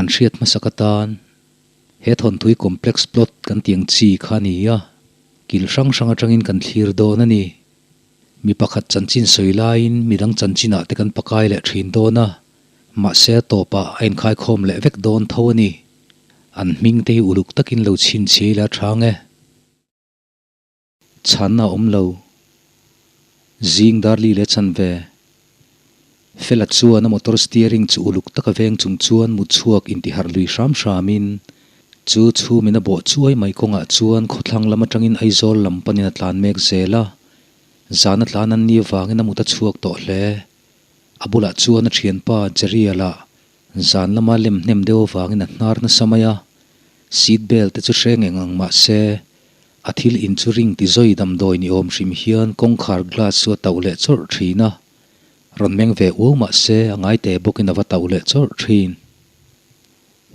Kan hriat hmasak atan he thawnthui complex plot kan tih ang chi kha a ni a, kil hrang hrang atangin kan thlir dawn a ni. Mi pakhat chanchin sawi laiin midang chanchinah te kan pakai leh thin dawn a, mahse a tawpah a inkhaikhawm leh vek dawn tho a ni. An hming te hi uluk takin lo chhinchhiai ila a tha nge. Chhanna a awm lo. Zing Darli leh chanve. Fela chuan a motor steering chu uluk taka veng chung chuan mut chhuak intiharh lui hram hramin chu chhumin a bawh chuai mai kawngah chuan khawthlang lam atangin Aizawl lam panin a tlan mek zel a. Zan a tlan an ni avangin a mut a chhuak tawh hle. A bulah chuan a thianpa Jerry-a lah zan lama lem hnem deuh avangin a hnar nasa mai a. Seat belt te chu hre ngeng ang mah se A thil in chu ring ti zawi damdawi ni awm hrim hian kawngkhar glass chu a tauh leh chawrh thin a, rawn meng ve uau mah se a ngai teh bawkin a va tauh leh chawrh thin.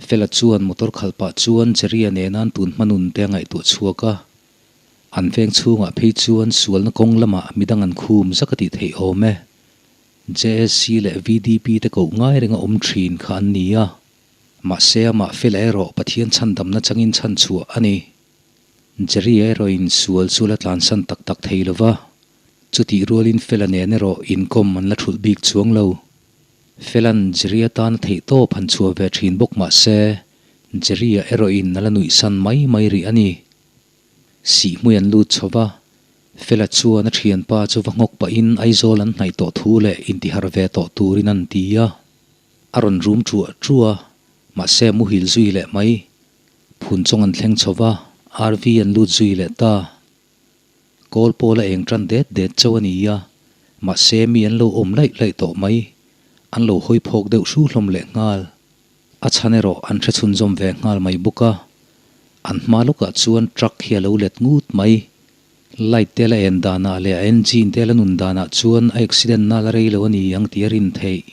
Fela chuan motor khalh pah chuan Jerry-a nena an tun hma nun te a ngaihtuah chhuak a, an veng chhungah phei chuan sualna kawng lamah midang an khum zak a tih theih awm e. JSC leh VDP te koh ngai renga awm thin kha an ni a, mahse amah Fela erawh Pathian chhandamna changin chhanchhuah a ni. Jerry erawhin sual chu la tlansan tak tak thei lo va, chutih rualin Fela nen erawh inkawm an la thulh bik chuang lo. Fela'n Jerry atan a theih tawp han chhuah ve thin bawk mah se, Jerry-a erawhin a la nuihsan mai mai rih a ni. Sihhmui an lut chho va, Fela chuan a thianpa chu va nghawk pahin Aizawl an hnaih tawh thu leh intiharh ve tawh turin an ti a. A rawn rum truah truah a, mahse a muhil zui leh mai. Phun chawng an thleng chho va, RV an lut zui leh ta. Kawl pawl a eng tan det det chauh a ni a, mahse mi an lo awm laih laih tawh mai. An lo hawi phawk deuh hru hlawm leh nghal. A chhan erawh an hre chhunzawm ve nghal mai bawk a. An hma lawkah chuan truck hi a lo let ngut mai. Light te la en danah leh a engine te la nun danah chuan a accident na la rei lo a ni ang tih a rin theih.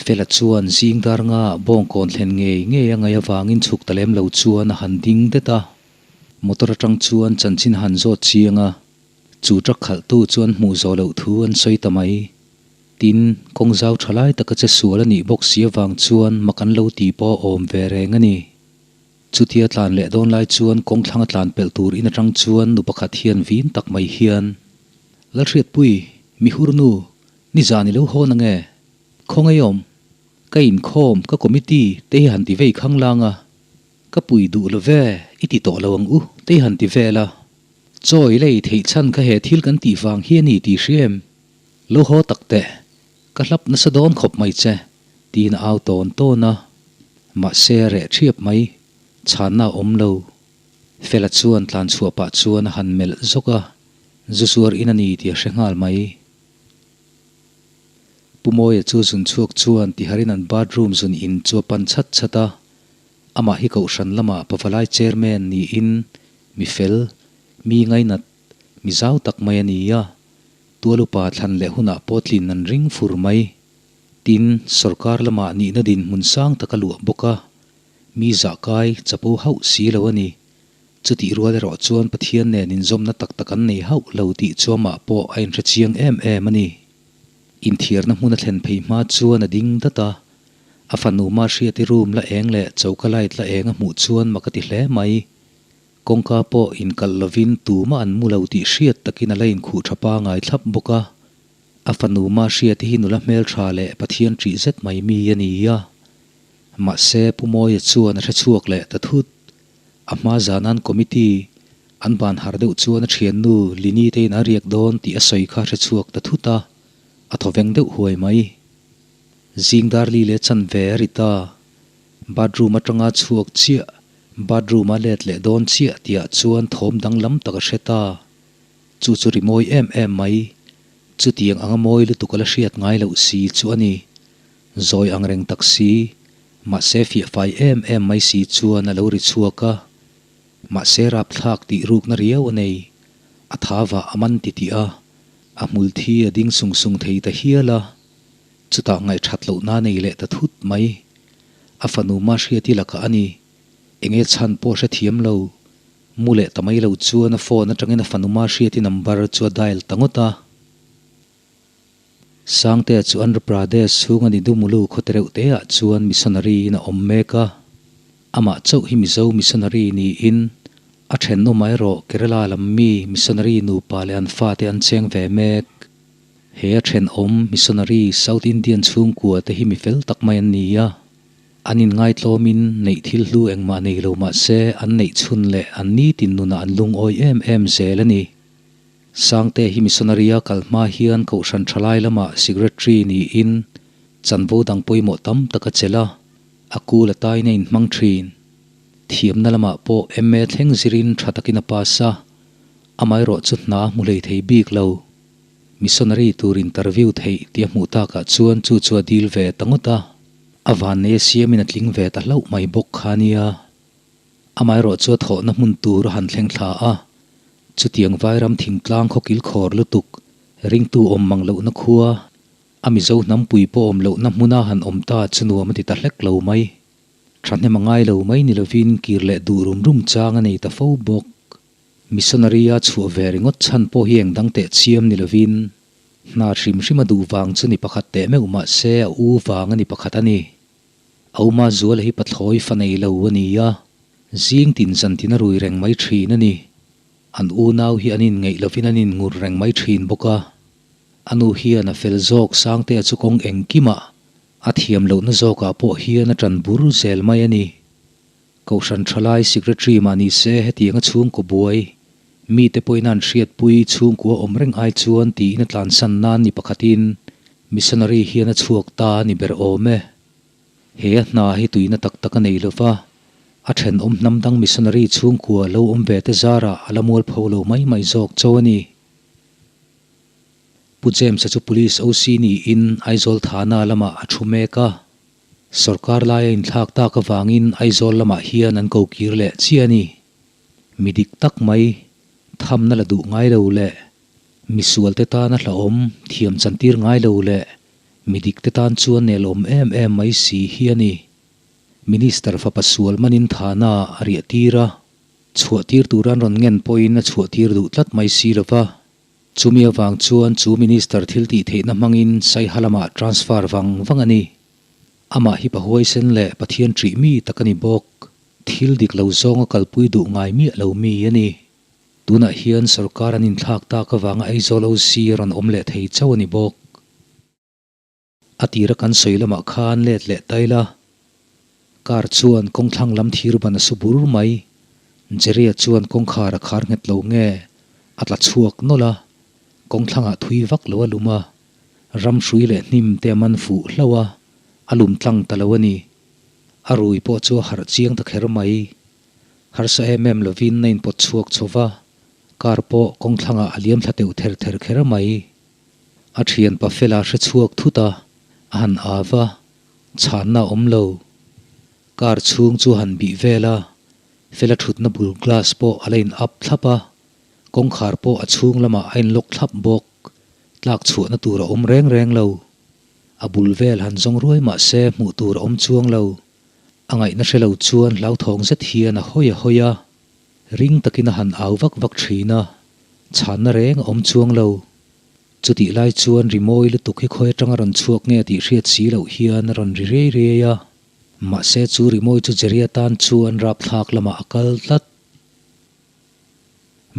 Fela chuan zing dar nga bawngkawn thlen ngei ngei a ngaih avangin chhuk ta lem lo chuan a han ding det a. Motor atang chuan chanchin a han zawt chiang a, chu truck khalhtu chuan hmuh zawh loh thu an sawi ta mai. Tin, kawng zau tha lai taka che sual a nih bawk si avang chuan mak an lo ti pawh a awm ve reng a ni. Chutia tlan leh dawn lai chuan kawng thlang a tlan pelh tur in atang chuan nu pakhat hian vin tak mai hian, Lalhriatpui, mihurnu, Nizan i lo hawn ange? Khawngaih awm? Ka inkhawm, ka committee te hi han ti vei khang lang a, ka pui duh lo ve, i ti tawh lo ang u te hi han ti vel a. Chaw i lei theih chhan kha he thil kan tih vang hi a ni tih hria em? Lo haw tak teh, ka hlap nasa dawn khawp mai che, tiin a au tawn tawn a. Mahse a reh thiap mai, chhanna a awm lo. Fela chuan tlan chhuah pah chuan a han melh zawk a, zu zuar in a ni tih a hre nghal mai. Pu Mawia chu zun chhuak chuan tiharin an bathroom zun in chu a pan chhat chhat a, amah hi kohhran lamah pavalai chairman niin mi fel, mi ngainat, mi zau tak mai a ni a, tualupa thlan leh hunah pawh tlin an ring fur mai. Tin, sorkar lamah nihna dinhmun sang tak a luah bawk a, mi zahkai chapo hauh si lo a ni. Chutih rual erawh chuan Pathian nen inzawmna tak tak an nei hauh lo tih chu amah pawh a inhre chiang em em a ni. Inthiarna hmun a thlen phei hma chuan a ding dat a, a fanu Mahriati room la eng leh choka light la eng a hmuh chuan mak a ti hle mai. Kawngka pawh inkalh lovin tumah an mu lo tih hriat takin a la inkhuh tha pangai thlap bawk a. A fanu Mahriati hi nula hmeltha leh Pathian ṭih zet mai mi a ni a. Mahse Pu Mawia chuan a hre chhuak leh ta thut. A hma zanan committee an ban har deuh chuan a thiannu Lini te in a riak dawn tih a sawi kha hre chhuak ta thut a, a thaw veng deuh huai mai. Zing darli leh chanve a ri ta. Bathroom atanga chhuak chiah, bathroom a let leh dawn chiah tihah chuan thawm danglam tak a hre ta. Chu chu ri mawi em em mai. Chutiang anga mawi lutuk a la hriat ngai loh si chu a ni. Zawi ang reng tak si, mahse fiah fai em em mai si chuan a lo ri chhuak a. Mahse rapthlak tih rukna riau a nei. A tha vah a man ti tih a, a hmul thi a ding sung sung thei ta hial a. Chutah ngaihthat lohna a nei leh ta thut mai. A fanu Mahriati lakah a ni. Enge chhan pawh hrethiam lo. Mu leh ta mai lo chuan a phone atangin a fanu Mahriati number chu a dial ta ngawt a. Sangtea chu Andhra Pradesh chhunga Nidumulu khaw tereuh teah chuan missionary in a awm mek a. Amah chauh hi Mizo missionary niin a thenawmah erawh Kerala lam mi missionary nupa leh an fate an cheng ve mek. He a thenawm missionary South Indian chhungkua te hi mi fel tak mai an ni a. An inngaitlawmin neih thil hlu engmah nei lo mah se an neih chhun leh an nitin nunah an lungawi em em zel a ni. Sangte hi missionary-a kal hma hian Kohhran thalai lamah secretary niin chanvo dang pawimawh tam tak a chelh a, a kul a tain a inhmang thin. Thiamna lamah pawh MA thleng zirin tha takin a pass a, amaherawh chu hna a hmu hlei thei bik lo. Missionary tur interview theih tih a hmuh takah chuan chu chu a dil ve ta ngawt a, a vannei a siamin a tling ve ta hlauh mai bawk kha nia. Amaherawh chu a thawhna hmun tur a han thleng thla a, chutiang vairam thingtlang khaw kilkhawr lutuk, ringtu awm mang lohna khua, a Mizo hnampui pawh awm lohna hmuna han awm ta chu nuam a ti ta hlek lo mai. Thahnem a ngai lo mai ni lovin kir leh duh rum rum chang a nei ta fo bawk. Missionary-a chhuah ve ringawt chhan pawh hi eng dang teh chiam ni lovin hna hrim hrim a duh vang chu ni pakhat teh meuh mah se a u vang a ni pakhat a ni. Auma Zuala hi pathlawi fa nei lo a ni a, zing tin zan tin a rui reng mai thin a ni. An unau hi an inngeih lovin an inngur reng mai thin bawk a. A nu hian a fel zawk Sangtea chu kawng engkimah a thiam lohna zawkah pawh hian a tan bur zel mai a ni. Kohhran thalai Secretary mah ni se hetianga chhungkaw buai, mite pawhin an hriatpui chhungkua awm reng ai chuan tiin a tlansan nan ni pakhatin Missionary hian a chhuak ta a ni ber awm e. He a hna hi tuina tak tak a nei lo va, a thenawm hnam dang missionary chhungkua lo awm ve te zarah a la mualpho lo mai mai zawk cho a ni. Pu James-a chu Police OC niin Aizawl Thana lamah a thu mek a, sorkar laia inthlak tak avangin Aizawl lamah hian an ko kir leh chiah a ni. Mi dik tak mai, thamna la duh ngai lo leh misualte tana hlauhawm thiam chantir ngai lo leh Mi dikte tan chuan nelawm em em mai si hi a ni. Minister fapa sual manin thana a riah tir a, chhuah tir tur an rawn ngen pawhin a chhuah tir duh tlat mai si lo va. Chumi avang chuan chu Minister thil tih theihna hmangin Saiha lamah transfer vang vang a ni. Amah hi Pahuaisen leh Pathian ṭih mi tak a ni bawk. Thil dik lo zawnga kalpui duh ngai miah lo mi a ni. Tunah hian sorkar an inthlak tak avanga Aizawl OC a rawn awm leh thei chauh a ni bawk. A tira kan sawi lamah khan let leh ta ila, car chuan kawngthlang lam thir ban a su bur mai. Jerry-a chuan kawngkhar a khar nghet lo nge a tla chhuak nawlh a, kawngthlangah thui vak lo a lum a, ram hrui leh hnim te a man fuh hlauh a, a lum tlang ta lo a ni. A rui pawh chu a harh chiang ta kher mai. Harsa em em lovin a inpawt chhuak chho va, car pawh kawngthlangah a liam thla teuh ther ther kher mai. A thianpa fela hre chhuak thut a, a han au va, chhanna a awm lo. Car chhung chu a han bih vel a, fela thutna bul glass pawh a la in up thlap a, kawngkhar pawh a chhung lamah a in lock thlap bawk, tlak chhuahna tur a awm reng reng lo. A bul vel han zawng ruai mah se hmuh tur a awm chuang lo. A ngaihna hre lo chuan hlauthawng zet hian a hawi a hawi a, ring takin a han au vak vak thin a, chhanna reng a awm chuang lo. Chutih lai chuan rimawi lutuk hi khawi atanga rawn chhuak nge tih hriat si loh hian a rawn ri riai riai a, mahse chu rimawi chu Jerry-a tan chuan rapthlak lamah a kal tlat.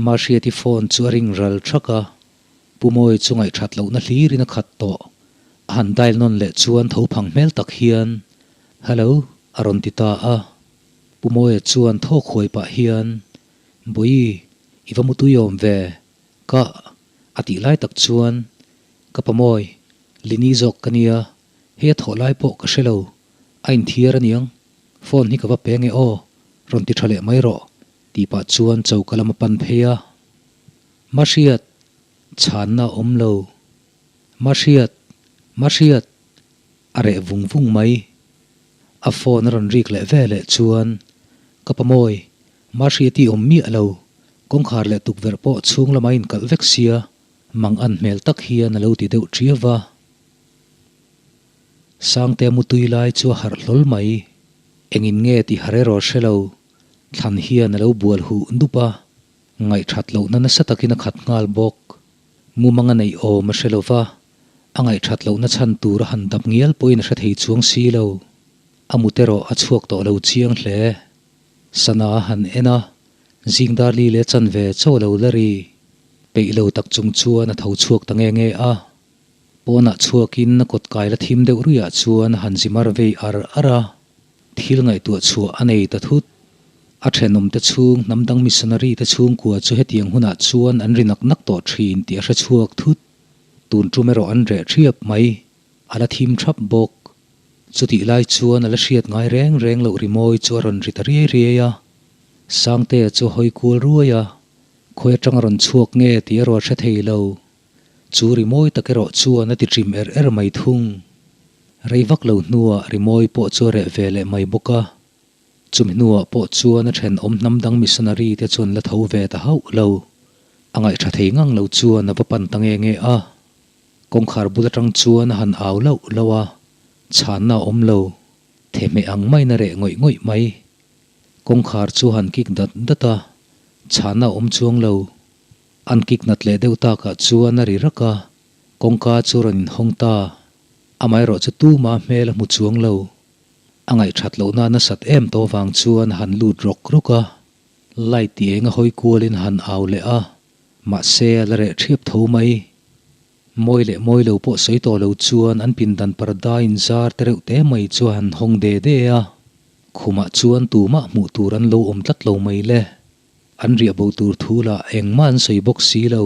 Mahriati phone chu a ring ral thak a, Pu Mawi chu ngaihthat lohna hlirin a khat tawh. A han dial nawn leh chuan tho phang hmel tak hian, Hello, a rawn ti ta a. Pu Mawia chuan thawk huai pah hian, Bawi, i va mutui awm ve, ka, a tih lai tak chuan, Ka pa Mawi, Lini zawk ka nia, hei a thawh lai pawh ka hre lo, a inthiar aniang, phone hi ka va pe nge aw, rawn ti tha leh mai rawh, Tih pah chuan choka lam a pan phei a, Mahriat, chhanna a awm lo. Mahriat, Mahriat, a reh vung vung mai. A phone a rawn rik leh ve leh chuan, Ka pa mawi, Mahriat i awm miah lo, kawngkhar leh tukverh pawh chhung lamah a inkalh vek sia, mang an hmel tak hian a lo ti deuh ṭiau va. Sangte mutui lai chu a harh hlawl mai. Engin nge tih har erawh hre lo. Thlan hian a lo bual huh dup a, ngaihthat lohna nasa takin a khat nghal bawk. Mumang a neih awm a hre lo va, A ngaihthat lohna chhan tur a han dap ngial pawhin a hre thei chuang si lo. A mut erawh a chhuak tawh lo chiang hle. Sana a han en a, zing dar li leh chanve chaw a lo la ri. Peih lo tak chung chuan a tho chhuak ta nge nge a. Pawnah chhuakin a kawt kai la thim deuh ruiah chuan a han zi mar vei ar ar a. Thil ngaihtuah chhuah a nei ta thut. A thenawmte chhung hnam dang missionary te chhungkua chu hetiang hunah chuan an ri nak nak tawh thin tih a hre chhuak thut. Tun tum erawh an reh thiap mai. A la thim thap bawk. Chutih lai chuan a la hriat ngai reng reng loh rimawi chu a rawn ri ta riai riai a. Sangtea chu a hawi kual ruai a, khawi atang a rawn chhuak nge tih a rual hre thei lo. Chu rimawi tak erawh chuan a ti ṭim er er mai thung. Rei vak lo hnuah rimawi pawh chu a reh ve leh mai bawk a. Chumi hnuah pawh chuan a thenawm hnam dang missionary te chuan la tho ve ta hauh lo. A ngaihṭha thei ngang lo chuan a va pan ta nge nge a. Kawngkhar bul atang chuan a han au lauh lauh a, chhanna a awm lo. Thehmeh ang maiin a reh ngawih ngawih mai. Kawngkhar chu a han kik dat dat a, chhanna a awm chuang lo. An kik nat leh deuh takah chuan a ri rak a, kawngka chu rawn inhawng ta. Amaherawhchu tuma hmel a hmu chuang lo. A ngaihthat lohna nasat em tawh vang chuan a han lut rawk rawk a, light ti eng a hawi kualin a han au leh a, mahse a la reh thiap tho mai. Mawi leh mawi lo pawh sawi tawh lo chuan an pindan parda inzar te reuh te mai chu a han hawng de de a, khumah chuan tumah hmuh tur an lo awm tlat lo mai le. An riah bo tur thu lah engmah an sawi bawk si lo.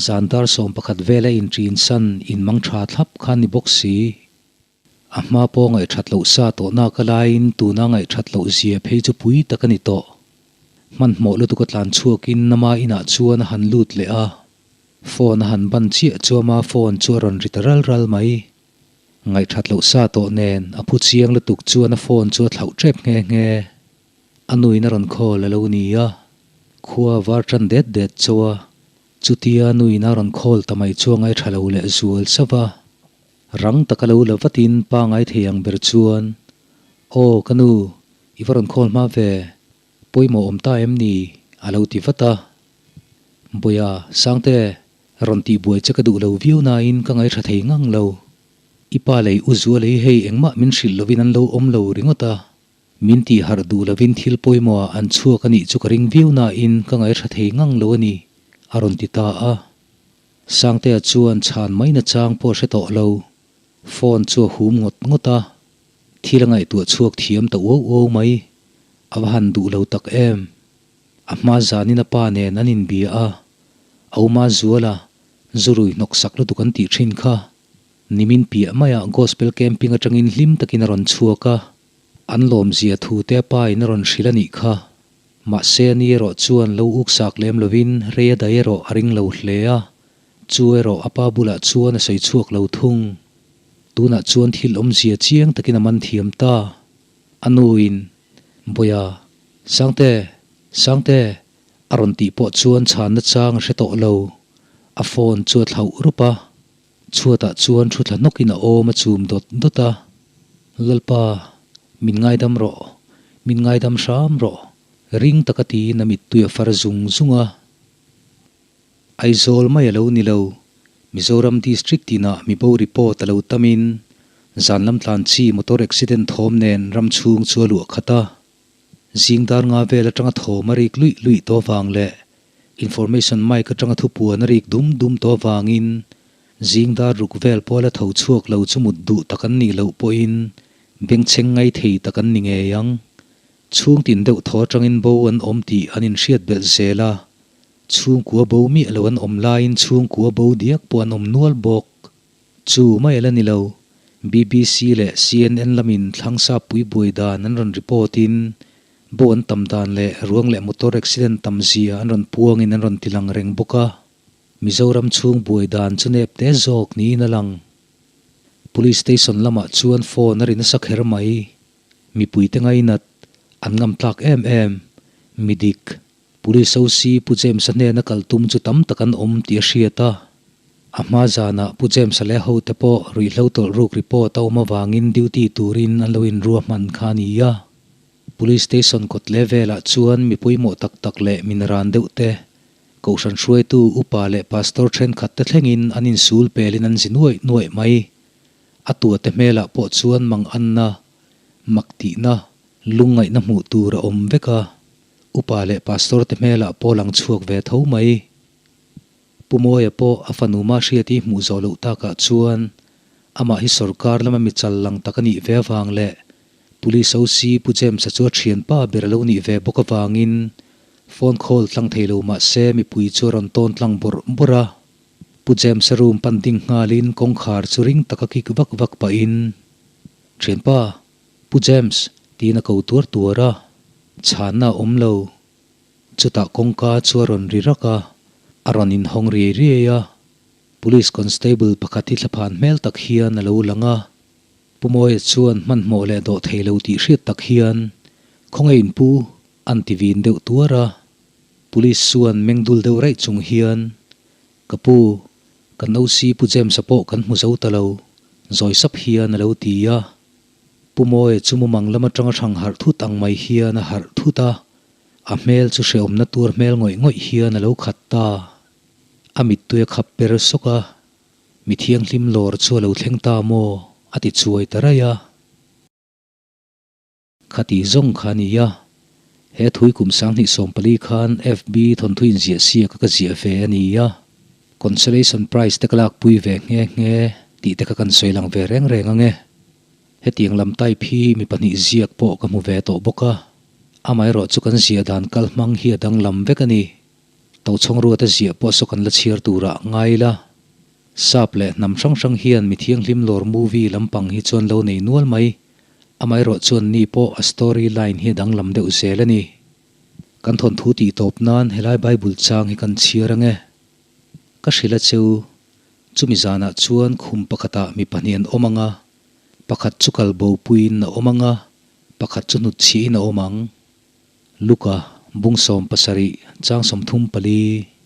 Zan dar 11 vela inṭinsan inmang tha thlap kha ni bawk si. A hma pawh ngaihthat loh sa tawh nak a laiin tuna ngaihthat loh zia phei chu pui tak a ni tawh. Hmanhmawh lutuk a tlan chhuakin ama inah chuan a han lut leh a. Phone a han ban chiah chu ama phone chu a rawn ri ta ral ral mai. Ngaihthat loh sa tawh nen a phu chiang lutuk chuan a phone chu a thlauh tep nghe nghe. A nuin a rawn call a lo ni a, khua var tan det det chauh a, chutia nuin a rawn call ta mai chu a ngaithla lo leh zual sauh a. Rang taka lo la vatin pangai thei ang ber chuan, Aw, ka nu, i va rawn call hma ve, pawimawh awm ta em ni? a lo ti vat a. Bawiha, Sangte, rawn tihbuai che ka duh lo viau nain ka ngaithla thei ngang lo. I pa lei u zual ei hei engmah min hrilh lovin an lo awm lo ringawt a. Min tih harh duh lovin thil pawimawhah an chhuak a nih chu ka ring viau nain ka ngaithla thei ngang lo a ni, a rawn ti ta a. Sangtea chuan chhan mai nachang pawh a hre tawh lo. Phone chu a hum ngawt ngawt a, thil a ngaihtuah chhuak thiam ta uau uau mai. A va han duh lo tak em. A hma zanin a pa nen an inbia a, Auma Zuala, zurui hnawksak lutuk an tih thin kha. Nimin piah maiah Gospel Camping atangin hlim takin a rawn chhuak a, an lawmzia thu te a pa in a rawn hrilh a nih kha. Mahse a ni erawh chuan lo uksak lem lovin rei a daih erawh a ring lo hle a, chu erawh a pa bulah chuan a sawi chhuak lo thung. Tunah chuan thil awmzia chiang takin a man thiam ta. A nuin, Bawiha, Sangte, Sangte, a rawn tih pawh chuan chhanna chang a hre tawh lo. A phone chu a thlauh rup a. Chhuatah chuan thu thla hnawkin a awm a chum dawt dawt a, Lalpa, min ngaidam rawh, min ngaidam hram rawh, ring taka tiin a mittui a far zung zung a. Aizawl mai a lo ni lo, Mizoram District tinah mi bo report a lo tamin, zan lam tlan chi motor accident thawm nen ram chhung chu a luah khat a. Zing dar nga vel atanga thawm a rik luih luih tawh vang leh Information mic atanga thupuan a rik dum dum tawh avangin zing dar ruk vel pawh la tho chhuak lo chu mut duh tak an nih loh pawhin bengchheng ngai thei tak an ni ngei ang. Chhungtin deuh thaw atangin bo an awm tih an inhriat belh zel a, chhungkua bo miah lo an awm laiin chhungkua bo diak pawh an awm nual bawk. Chu mai a la ni lo, BBC leh CNN lamin thlangsa pui buai dan an rawn report in bo an tam dan leh ruang leh motor accident tam zia an rawn puangin an rawn ti lang reng bawk a. Mizoram chhung buai dan chu nep te zawk niin a lang. Police station lamah chuan phone a ri nasa kher mai. Mipuite ngainat an ngam tlak em em. Midik, Police OC Pu James-a hnena kal tum chu tam tak an awm tih a hriat a. A hma zanah Pu James-a leh hote pawh ruihhlo tawlh ruk report a awm avangin duty turin an lo inruahman kha a ni a. Police station kawt leh velah chuan mi pawimawh tak tak leh min ran deuh te, Kohhran hruaitu upa leh pastor thenkhat te thlengin an insul pelin an zi nuaih nuaih mai. A tuate hmelah pawh chuan mang anna, mak tihna, lungngaihna hmuh tur a awm vek a. Upa leh pastor te hmelah pawh lang chhuak ve tho mai. Pu Mawia pawh a fanu Mahriati hmuh zawh loh takah chuan amah hi sorkar lama mi chal lang tak a nih ve avang leh Police OC Pu James-a chu a thianpa ber a lo nih ve bawk avangin phone call tlang thei lo mah se mipui chu a rawn tawn tlang bawrh bawrh a. Pu James-a room pan ding nghalin kawngkhar chu ring taka kik vak vak pahin, Thianpa, Pu James, tiin a ko tuar tuar a, chhanna a awm lo. Chutah kawngka chu a rawn ri rak a, a rawn inhawng riai riai a. Police constable pakhat hi thlaphan hmel tak hian a lo lang a. Pu Mawia chuan hmanhmawh leh dawh thei lo tih hriat tak hian, Khawngaih in pu, an ti vin deuh tuar a. Police chuan meng dul deuh raih chung hian, Ka pu, kan OC Pu James-a pawh kan hmu zo ta lo, zawi sap hian a lo ti a. Pu Mawia chu mumang lam atanga hrang harh thut ang mai hian a harh thut a, a hmel chu hrehawmna tur hmel ngawih ngawih hian a lo khat ta. A mittui a khap per sawk a, Mi thianghlim lawr chu a lo thleng ta maw? a ti chuai ta raih a. Khati zawng kha a ni a, he thui kum 2014 khan FB thawnthu inziah siak a ka ziah ve a ni a, Consolation Prize te ka lakpui ve nghe nghe tih te kha kan sawi lang ve reng reng ang e. Hetiang lam type hi mi pahnih ziak pawh ka hmu ve tawh bawk a, amaherawh chu kan ziah dan kal hmang hi a danglam vek a ni. Tochhawng ruata ziah pawh saw kan la chhiar turah ngai ila. Sap leh hnam hrang hrang hian mi thianghlim lawr movie lampang hi chuan lo nei nual mai. Amaherawh chuan ni pawh a story line hi a danglam deuh zel a ni. Kan thawnthu tih tawp nan helai Bible chang hi kan chhiar ang e. Ka hrilh a cheu, chumi zanah chuan khum pakhatah mi pahnih an awm ang a, pakhat chu kal bopuiin a awm ang a, pakhat chu hnutchhiahin a awm ang. Luka, bung 17, chang 34.